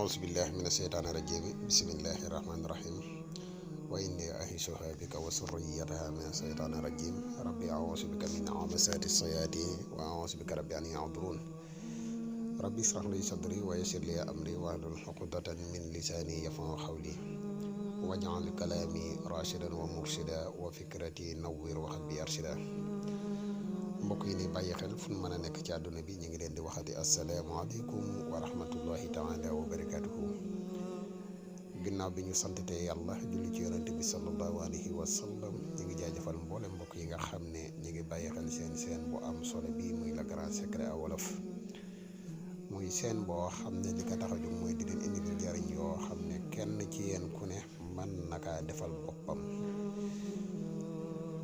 أعوذ بالله من الشيطان الرجيم بسم الله الرحمن الرحيم وإني أعيذها بك وذريتها من الشيطان الرجيم ربي أعوذ بك من همزات الشياطين وأعوذ بك ربي أن يحضرون ربي اشرح لي صدري ويسر لي أمري واحلل عقدة من لساني يفقهوا قولي واجعل كلامي راشدا ومرشدا وفكرتي نور وقلبي أرشدا. mbokk yi ni bàyyi xel fu mën a nekk ci àdduna bi ñu ngi leen di waxati asalaamaaleykum wa rahmatullahi taala wa barakatuhu. ginnaaw bi ñu santatee yàlla julli ci yonente bi sallallahu alayhi wa sallam ñu ngi jaajëfal mboolem mbokk yi nga xam ne ñu ngi bàyyi xel seen bu am solo bi muy le grand secret à wolof, muy seen boo xam ne li ko tax a jóg mooy di leen indi njariñ yoo xam ne kenn ci yéen ku ne mën na kaa defal boppam.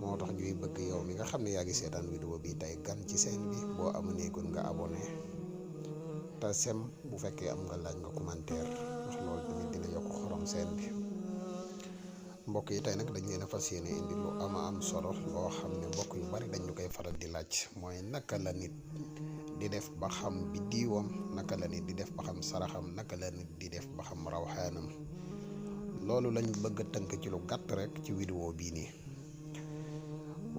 moo tax ñuy bëgg yow mi nga xam ne yaa ngi seetaan vidéo bi tey gan ci seen bi boo abonné gun nga abonné te sem bu fekkee am nga laaj nga commentaire ndax loolu tamit dina yokk xorom seen bi. mbokk yi tey nag dañ leen a fas yéene indi lu am solo loo xam ne mbokk yu bari dañ ñu koy faral di laaj, mooy naka la nit di def ba xam biddiwam, naka la nit di def ba xam saraxam, naka la nit di def ba xam rawxaanam. loolu lañu bëgg a tënk ci lu gàtt rek ci vidéo bii nii.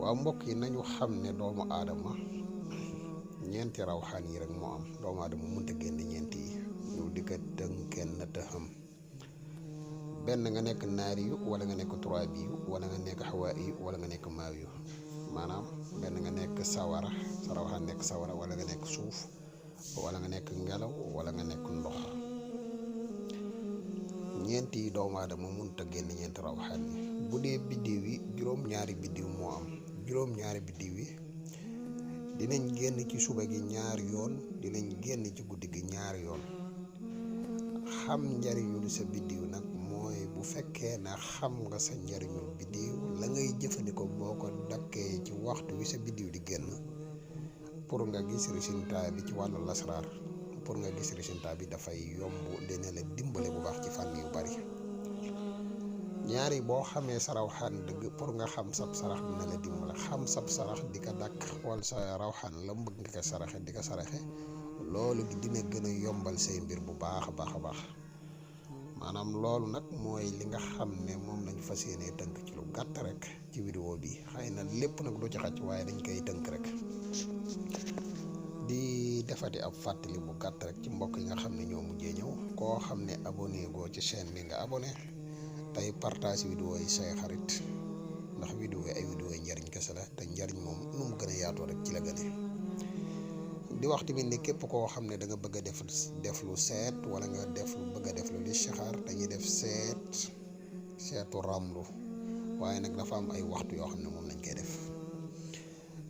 waaw mbokk yi nañu xam ne doomu aadama ñeenti rawxaan yi rek moo am. doomu aadama mënta génn ñeenti yi ñu di ko tënkee na te xam benn nga nekk naari yu wala nga nekk trois bi yu wala nga nekk xawaa yu wala nga nekk maaw yu, maanaam benn nga nekk sawara, sa rawxaan nekk sawara, wala nga nekk suuf, wala nga nekk ngelaw, wala nga nekk ndox. ñeenti yi doomu aadama mënta génn ñeenti rawxaan yi. bu dee biddiw yi juróom-ñaari biddiw moo am. juróom-ñaari biddiw yi dinañ génn ci suba gi ñaari yoon, dinañ génn ci guddi gi ñaari yoon. xam njariñul sa biddiw nag mooy bu fekkee na xam nga sa njariñul biddiw, la ngay jëfandikoo boo ko dakkee ci waxtu wi sa biddiw di génn pour nga gis résultat bi ci wàllu lasraar, pour nga gis résultat bi dafay yomb, dina la dimbale bu baax ci fànn yu bari. ñaari boo xamee sa rawxaan dëgg pour nga xam sab sarax dina la dimbale. xam sab sarax di ko dakk xool sa rawxaan la bëgg nga ko saraxe di ko saraxe, loolu dina gën a yombal say mbir bu baax a baax. maanaam loolu nag mooy li nga xam ne moom lañ fas yéene tënk ci lu gàtt rek ci vidéo bi. xëy na lépp nag du ci xaj waaye dañ koy tënk rek. di defati ab fàttali bu gàtt rek ci mbokk yi nga xam ne ñoo mujjee ñëw. koo xam ne abonné goo ci chaîne bi nga abonné tey partage vidéo yi say xarit, ndax vidéo yi ay vidéo yi njariñ kese la te njariñ moom nu mu gën a yaatoo rek ci la gëne. di wax tamit ni képp koo xam ne da nga bëgg a def lu seet wala nga bëgg a def lu listixaar, dañuy def seetu ramlu, waaye nag dafa am ay waxtu yoo xam ne moom lañ koy def.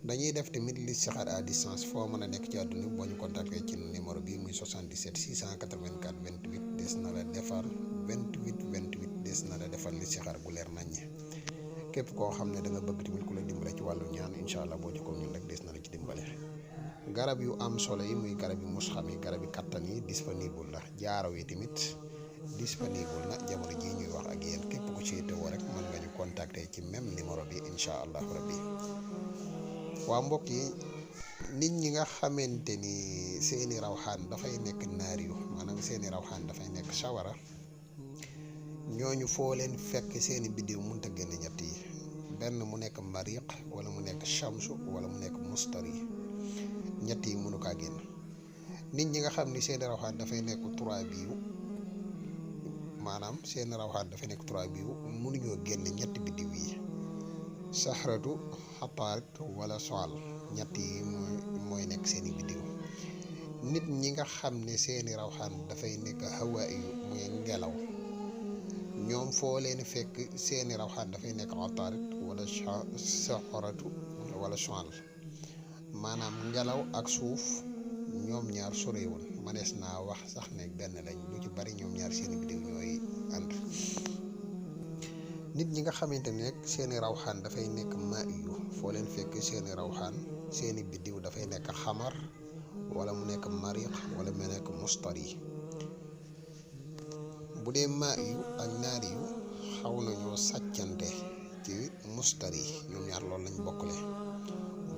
dañuy def tamit listixaar à distance foo mën a nekk ci àdduna boo ñu contacté ci numéro bi muy 77 684 28 des na la defar 28 des na la defal listixaar gu leer naññe. képp koo xam ne da nga bëgg tamit ku la dimbale ci wàllu ñaan, incha allah boo jokkoo ñun rek des na la ci dimbale. garab yu am solo yi muy garab yu musxam yi, garab yi kattan yi disponible la. jaaro yi tamit disponible na jamono jii ñuy wax ak yéen. képp ku ci teewoo rek mën nga ñu contacter ci même numéro bi incha allah rabbi. waa mbokk yi, nit ñi nga xamante ni seeni rawxaan dafay nekk naar yu, maanaam seeni rawxaan dafay nekk sawara, ñooñu foo leen fekk seeni biddiw mënta génn ñett yi. benn mu nekk mariq, wala mu nekk shamsu, wala mu nekk mustari. ñett yi mënu kaa génn. nit ñi nga xam ni seeni rawxaan dafay nekk trois biiw, maanaam seeni rawxaan dafay nekk trois biiw, mënuñoo génn ñetti biddiw yi. saxratu, xataarit wala soal, ñett yi mooy nekk seeni biddiw. nit ñi nga xam ne seeni rawxaan dafay nekk hawaa yu muy ngelaw, ñoom foo leen fekk seeni rawxaan dafay nekk xataarit wala saxratu wala soal, maanaam ngelaw ak suuf ñoom ñaar sorewul. manees naa wax sax ne benn lañ, lu ci bari ñoom ñaar seeni biddiw ñooy ànd. nit ñi nga xamante ne nag seeni rawxaan dafay nekk maa yu, foo leen fekk seeni rawxaan seeni biddiw dafay nekk xamar, wala mu nekk mariq, wala mu nekk mustari. bu dee maa yu ak naari yu xaw nañoo sàccante ci mustari, ñoom ñaar loolu lañ bokkule.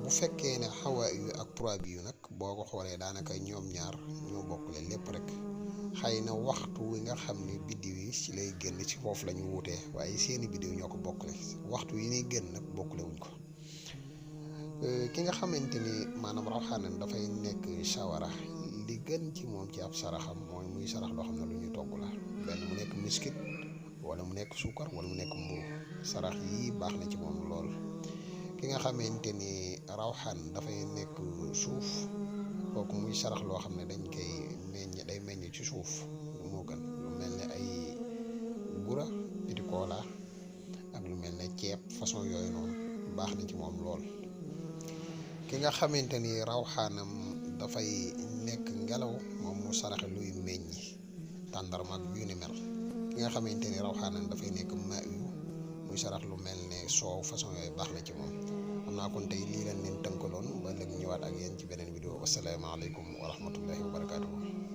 bu fekkee ne xawaa yu ak trois bi yu nag boo ko xoolee daanaka ñoom ñaar ñoo bokkule lépp rek. xëy na waxtu wi nga xam ne biddiw yi ci lay génn ci foofu la ñu wutee waaye seeni biddiw ñoo ko bokkule waxtu yi ñuy génn nag bokkule wuñ ko. ki nga xamante ni maanaam rawxaanan dafay nekk sawara li gën ci moom ci ab saraxam mooy muy sarax loo xam ne lu ñuy togg la benn mu nekk miskit wala mu nekk suukar wala mu nekk mburu sarax yi baax na ci moom lool. ki nga xamante ni rawxaan dafay nekk suuf kooku muy sarax loo xam ne dañ koy day meññ ci suuf moo gën lu mel ne ay gura piti koola ak lu mel ne ceeb façon yooyu noonu baax na ci moom lool. ki nga xamante ni rawxaanam dafay nekk ngelaw moom mu saraxe luy meññ tàndarma ak yu ni mel. ki nga xamante ni rawxaanam dafay nekk ma yu muy sarax lu mel ne soow façon yooyu baax na ci moom. xam naa kon tey lii leen leen tënkaloon ba léegi ñëwaat ak yéen ci beneen vidéo wasalaamaaleykum wa rahmatullahi wa barakaatuhu.